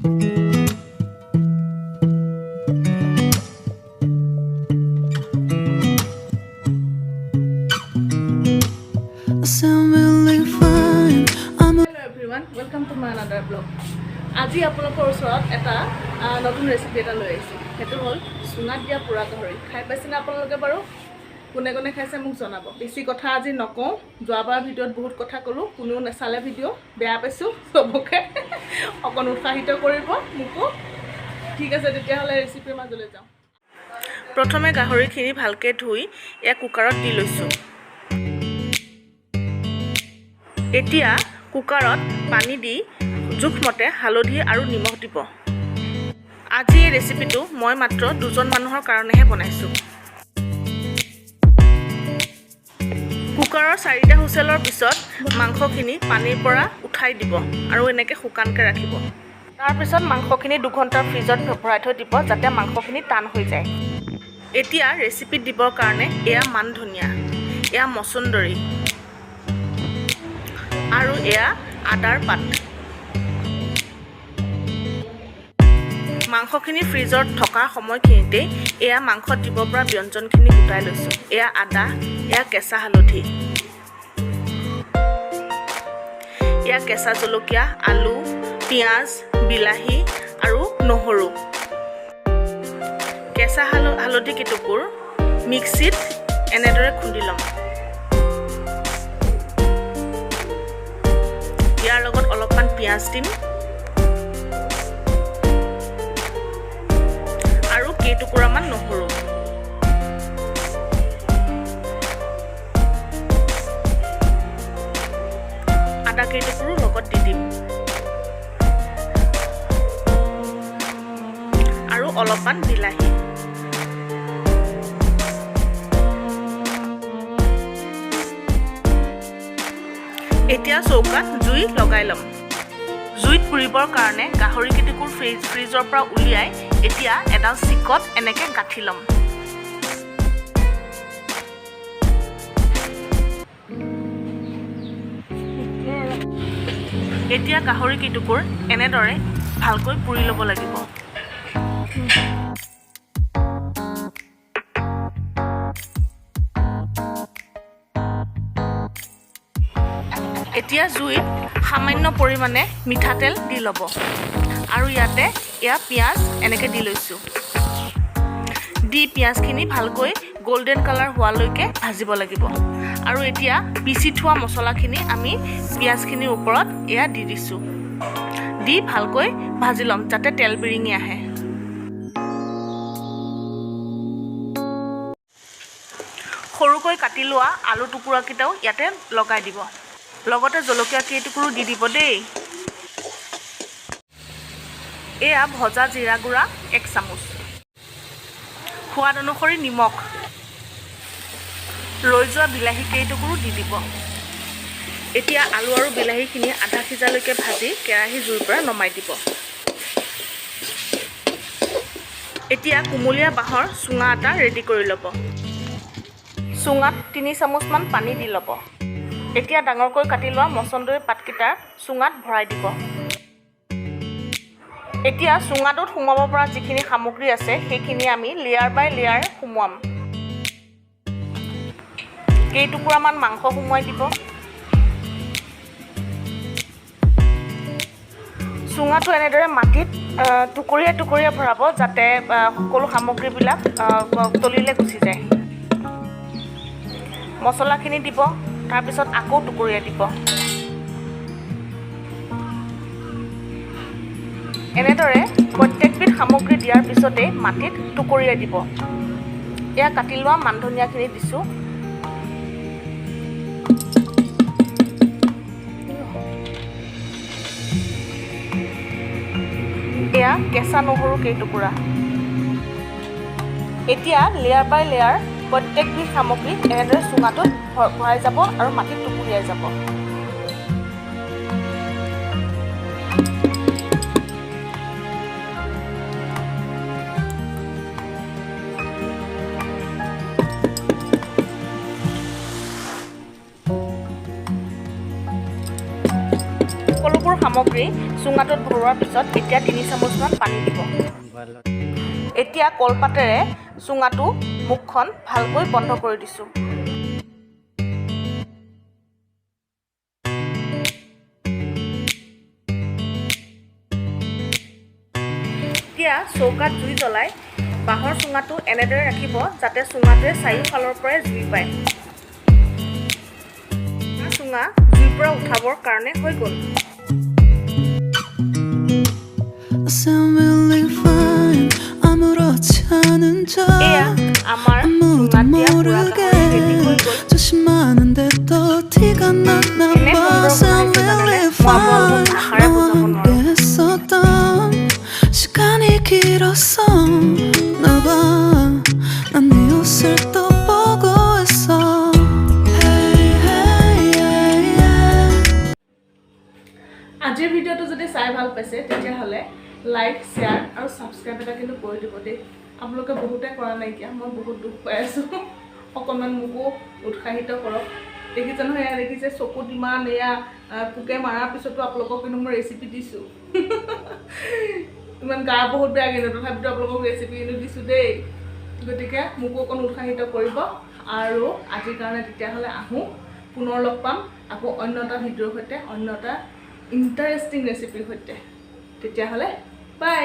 Sound really fine. I'm Hello everyone, welcome to my another vlog. আজি আপোনালোকৰ ওচৰত এটা নতুন ৰেচিপি এটা লৈ আহিছোঁ। সেইটো হ'ল চুঙাত দিয়া পোৰা গাহৰি। খাই পাইছেনে আপোনালোকে বাৰু? কোনে কোনে খাইছে মোক জনাব। বেছি কথা আজি নকওঁ। যোৱাবাৰ ভিডিঅ'ত বহুত কথা ক'লোঁ, কোনেও নাচালে ভিডিঅ', বেয়া পাইছোঁ চবকে। অকণ উৎসাহিত কৰিব মোকো। ঠিক আছে, তেতিয়াহ'লে ৰেচিপিৰ মাজলৈ যাওঁ। প্ৰথমে গাহৰিখিনি ভালকৈ ধুই এয়া কুকাৰত দি লৈছোঁ। এতিয়া কুকাৰত পানী দি জোখমতে হালধি আৰু নিমখ দিব। আজি এই ৰেচিপিটো মই মাত্ৰ দুজন মানুহৰ কাৰণেহে বনাইছোঁ। কুকাৰৰ চাৰিটা হুইচেলৰ পিছত মাংসখিনি পানীৰ পৰা উঠাই দিব আৰু এনেকৈ শুকানকৈ ৰাখিব। তাৰপিছত মাংসখিনি 2 ঘণ্টা ফ্ৰিজত ভৰাই থৈ দিব, যাতে মাংসখিনি টান হৈ যায়। এতিয়া ৰেচিপিত দিবৰ কাৰণে এয়া মান ধনিয়া, এয়া মচন্দৰী আৰু এয়া আদাৰ পাত। মাংসখিনি ফ্ৰিজত থকা সময়খিনিতেই এয়া মাংসত দিব পৰা ব্যঞ্জনখিনি গোটাই লৈছোঁ। এয়া আদা, এয়া কেঁচা হালধি, এয়া কেঁচা জলকীয়া, আলু, পিঁয়াজ, বিলাহী আৰু নহৰু। কেঁচা হালধি কেইটুকুৰ মিক্সিত এনেদৰে খুন্দি ল'ম। ইয়াৰ লগত অলপমান পিঁয়াজ দিম আৰু কেইটুকুৰামান নহৰু। আদা কেইটুকুৰো লগত দি দিম আৰু অলপমান বিলাহী। এতিয়া চৌকাত জুই লগাই ল'ম। জুইত পুৰিবৰ কাৰণে গাহৰি কেইটুকুৰ ফ্ৰিজৰ পৰা উলিয়াই এতিয়া এডাল চিকত এনেকৈ গাঁঠি ল'ম। এতিয়া গাহৰি কেইটুকুৰ এনেদৰে ভালকৈ পুৰি ল'ব লাগিব। এতিয়া জুইত সামান্য পৰিমাণে মিঠাতেল দি ল'ব আৰু ইয়াতে এয়া পিঁয়াজ এনেকৈ দি লৈছোঁ। দি পিঁয়াজখিনি ভালকৈ গল্ডেন কালাৰ হোৱালৈকে ভাজিব লাগিব। আৰু এতিয়া পিচি থোৱা মছলাখিনি আমি পিঁয়াজখিনিৰ ওপৰত এয়া দি দিছোঁ। দি ভালকৈ ভাজি ল'ম, যাতে তেল বিৰিঙি আহে। সৰুকৈ কাটি লোৱা আলু টুকুৰাকেইটাও ইয়াতে লগাই দিব। লগতে জলকীয়া কেইটুকুৰো দি দিব দেই। এয়া ভজা জিৰা গুড়া 1 চামুচ, সোৱাদ অনুসৰি নিমখ, ৰৈ যোৱা বিলাহী কেইটুকুৰো দি দিব। এতিয়া আলু আৰু বিলাহীখিনি আধা সিজালৈকে ভাজি কেৰাহী জুইৰ পৰা নমাই দিব। এতিয়া কুমলীয়া বাঁহৰ চুঙা এটা ৰেডি কৰি ল'ব। চুঙাত 3 চামুচমান পানী দি ল'ব। এতিয়া ডাঙৰকৈ কাটি লোৱা মচন্দৰী পাতকেইটা চুঙাত ভৰাই দিব। এতিয়া চুঙাটোত সোমাব পৰা যিখিনি সামগ্ৰী আছে, সেইখিনি আমি লেয়াৰ বাই লেয়াৰ সোমোৱাম। কেইটুকুৰামান মাংস সোমোৱাই দিব। চুঙাটো এনেদৰে মাটিত টুকুৰিয়াই টুকুৰিয়াই ভৰাব, যাতে সকলো সামগ্ৰীবিলাক তলিলৈ গুচি যায়। মছলাখিনি দিব, তাৰপিছত আকৌ টুকুৰিয়াই দিব। এনেদৰে প্ৰত্যেকবিধ সামগ্ৰী দিয়াৰ পিছতেই মাটিত টুকুৰিয়াই দিব। এয়া কাটি লোৱা মান ধনিয়াখিনি দিছোঁ। এয়া কেঁচা নহৰু কেইটুকুৰা। এতিয়া লেয়াৰ বাই লেয়াৰ প্ৰত্যেকবিধ সামগ্ৰী এনেদৰে চুঙাটোত ভৰাই যাব আৰু মাটিত টুকুৰিয়াই যাব। সকলোবোৰ সামগ্ৰী সামগ্ৰী চুঙাটোত ভৰোৱাৰ পিছত এতিয়া 3 চামুচমান পানী দিব। এতিয়া কলপাতেৰে চুঙাটো মুখখন ভালকৈ বন্ধ কৰি দিছোঁ। এতিয়া চৌকাত জুই জ্বলাই বাঁহৰ চুঙাটো এনেদৰে ৰাখিব যাতে চুঙাটোৱে চাৰিওফালৰ পৰাই জুই পায়। চুঙা জুইৰ পৰা উঠাবৰ কাৰণে হৈ গ'ল। এয়া আমাৰ চুঙাত দিয়া পোৰা গাহৰি ৰেডি হৈ গ'ল। এনে সুন্দৰ গোন্ধাইছে জানেনে, মই আপোনালোকক ভাষাৰে বুজাব নোৱাৰোঁ। 시간이 길었었나 봐. 난 네 옷을 또 보고 있어. Hey, hey, yeah, yeah. আজিৰ ভিডিঅ'টো যদি চাই ভাল পাইছে, তেতিয়াহ'লে লাইক, শ্বেয়াৰ আৰু ছাবস্ক্ৰাইব এটা কিন্তু কৰি দিব দেই। আপোনালোকে বহুতে কৰা নাইকিয়া, মই বহুত দুখ পাই আছোঁ। অকণমান মোকো উৎসাহিত কৰক। দেখিছে নহয়, এয়া দেখিছে, চকুত ইমান এয়া পোকে মৰাৰ পিছতো আপোনালোকক কিন্তু মই ৰেচিপি দিছোঁ। ইমান গা বহুত বেয়া, কিন্তু তথাপিতো আপোনালোকক ৰেচিপি কিন্তু দিছোঁ দেই। গতিকে মোকো অকণ উৎসাহিত কৰিব। আৰু আজিৰ কাৰণে তেতিয়াহ'লে আহোঁ, পুনৰ লগ পাম আকৌ অন্য এটা ভিডিঅ'ৰ সৈতে, অন্য এটা ইণ্টাৰেষ্টিং ৰেচিপিৰ সৈতে। তেতিয়াহ'লে বাই।